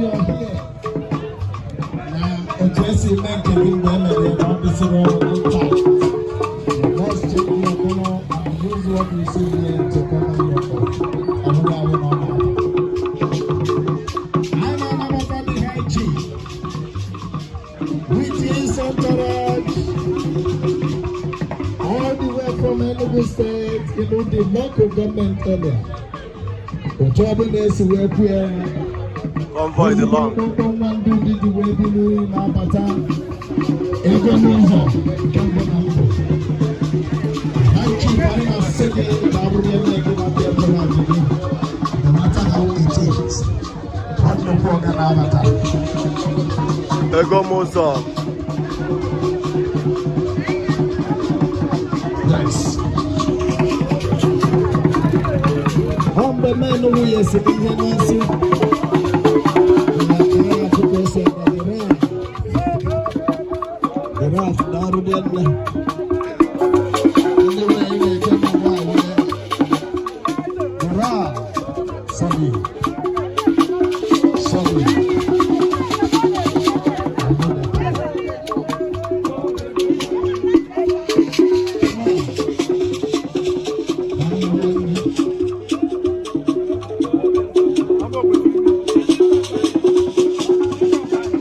You're here. Na otu esi eme nke gị mgbe e mere ya na ọ dịsịrị ọrụ intact. You must change your color and use what you see here to cover your own. Ọ bụrụ ahụ na ọ na-aba. Anyị na-anabata the high chief with his entourage all the way from Enugu State into the local government area. Otu ọbụla esi wee kwuo ya. Convoy dị long. Ezigbo nwa ndị dị ji wee bili na-abata ego n'ụzọ nke mbụ na mbụ. High chief, anyị na-asị gị ga-abụrụ nne gị na ndị entourage gị. No matter how it is. Ọ nnukwu ọga na-abata. Ego m ụzọ. Yes. Ọ mgbe men nwunye siri ihe n'isi. Na ka ya afụ ka o si aga. The Raf. The Raf na-arụrụ nne. Ndị nwanyị na-eje na nwaanyị. The Raf. Sorry. Sorry. I know the time.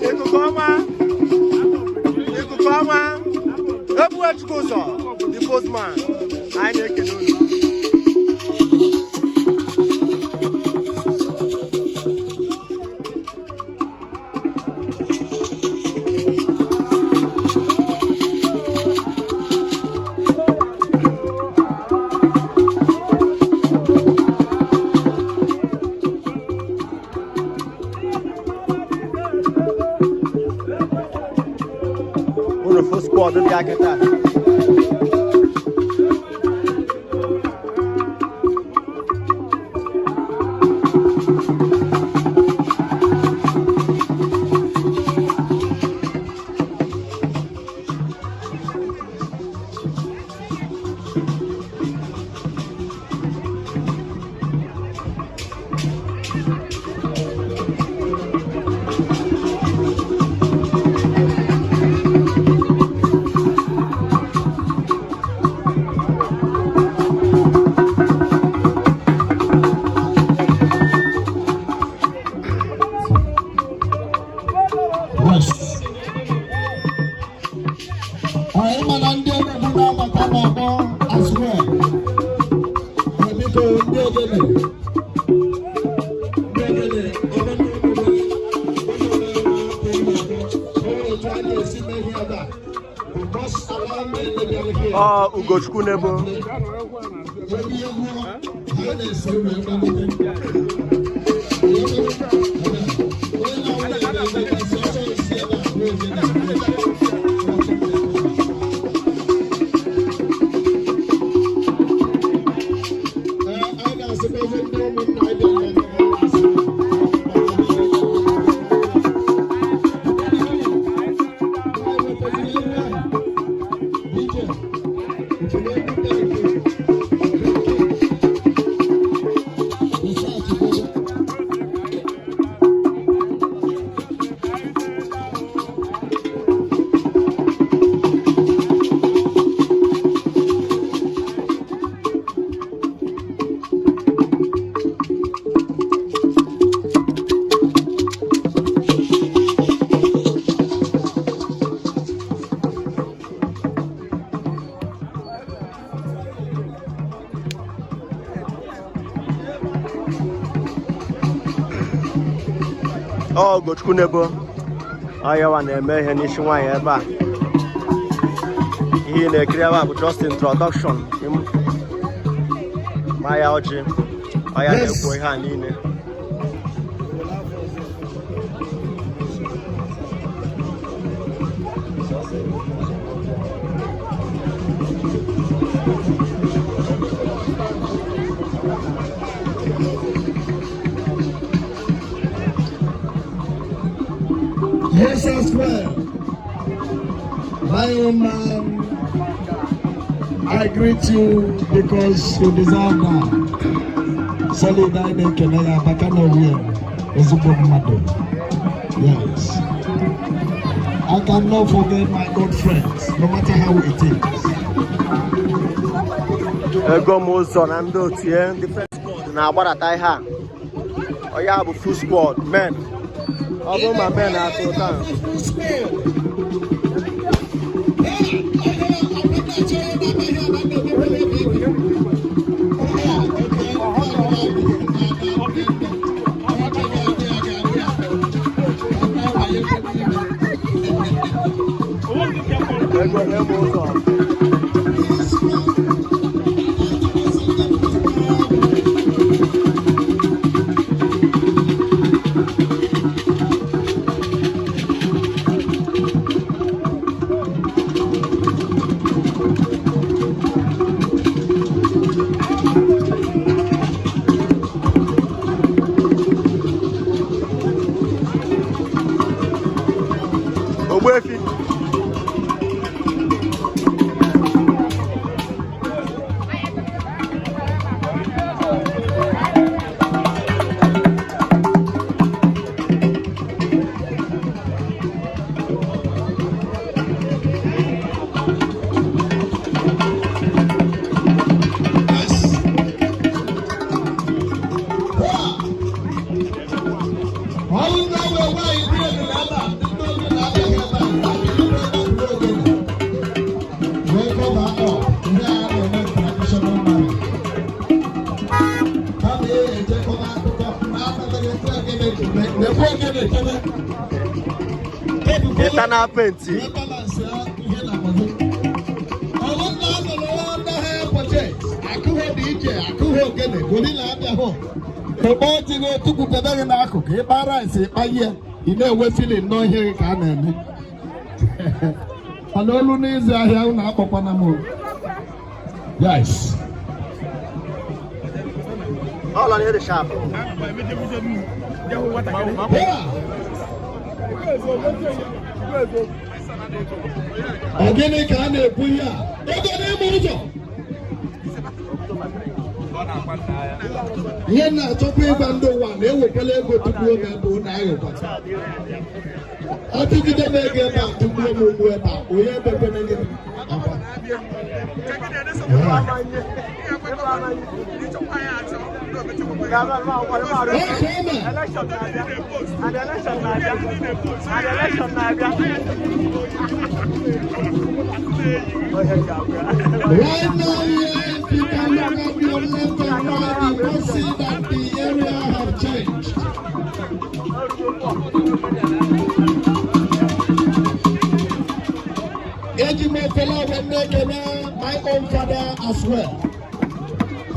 Ikuku ọma, ikuku ọma, Ebube Chukwu ụzọ, the postman, anyị na-ekele unu. Unu fụ squad bịa kịta. Yes. Anyị ma na ndị Enugu na-abata n'ọgbọ as well. Biko, ndị ogene. Ndị ogene, ebe ndị Enugu, o nwere otu a ga-esi mee ihe ebe a. We must allow men to be here. Ọ Ugochukwu n'ebo. Ebe egwu ha na-esi wee gbalite. Onye na-awụ ebe ebe ọsọ esi ebe a bụ ogene. Ee, anyị ga-asịkwazi ndị ụmụnna anyị bịara ebe a na-asị. Anyị wetaziri egwu ahụ. DJ, usoro egwu Derrick. Research kwuru. Ọ Ugochukwu n'ebo. Ọ yawa na-eme ihe n'isi nwaanyị ebe a. Ihe ị na-ekiri ebe a bụ just introduction. Maya ọjị. Ọ ya na-ekwu ihe a niile. Yes, as well. My own man, I greet you because you deserve that. Solid, anyị na-ekele ya maka na owie ezigbo mmadụ. Yes. I cannot forget my good friends, no matter how it is. Ego m ụzọ na ndị otu ya, ndị first squad na-agbadata ihe a. Ọ ya bụ full squad men. Ọ bụrụ ma men atụ taa. Full squad. Ego na-eme ụzọ. Ogbuefi. Ọrụ na-ewe nwaanyị dị elu na-aba ndị oge na-abịaghị ebe a, ndị ogene wee cover up ndị a na-eme traditional marriage. Ha na-ejekọba akụkọ na-abataghị ekwe ogene na-ekwe ogene kene. Internal paint. Wee balance ya ihe na-akwado. Ọrụ nna anọrọ ndị ha project akụghị dị iche, akụghị ogene gorilla abịahụ. Ịkpọ ọjị gị tukwutebe gị n'akụkụ, ịkpa rice, ịkpa ihe ị na-enwe feeling nọ ihe gị ka a na-eme. Mana olu n'ịzụ ahịa unu akpọkwana m o. Yes. Ọlọ na ere sharp. Yeah. Ọ gịnị ka a na-ekwu ihe a? Ego n'ime ụzọ. Ihe m na-achọkwa ịgwa ndị ụwa na-ewekwala ego tupu ome ebe unu aghụkwa. Atụgide m ego ebe a tupu m ugbu ebe a, onye ebekwene gị akwa. Election na-abịa. And election na-abịa. And election na-abịa. Right now, here, if you can look at your left and right, you will see that the area have changed. Eji m ekele wee na-ekene my own father as well.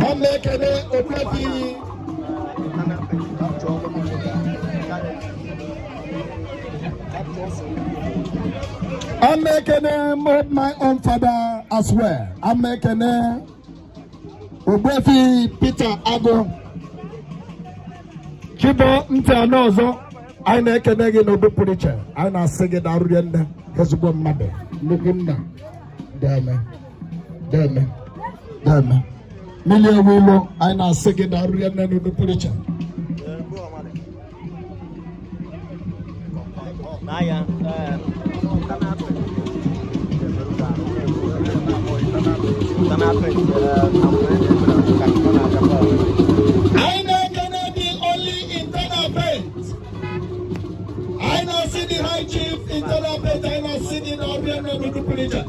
Ọ na-ekene Ogbuefi. I'm making my own father as well. I'm making Ogbuefi Peter Agu. Chibo ntị anọ ọzọ, anyị na-ekene gị n'obi pụrụ iche. Anyị na-asị gị darụrie nne, ezigbo mmadụ, nnukwu nna. Deme, deme, deme. Mmiri ewu ilu, anyị na-asị gị darụrie nne n'obi pụrụ iche. N'anya, internal paint, Anyị na-ekene the only internal paint. Anyị na-asị the high chief internal paint, anyị na-asị gị na ọbịa n'obodo pụrụ iche.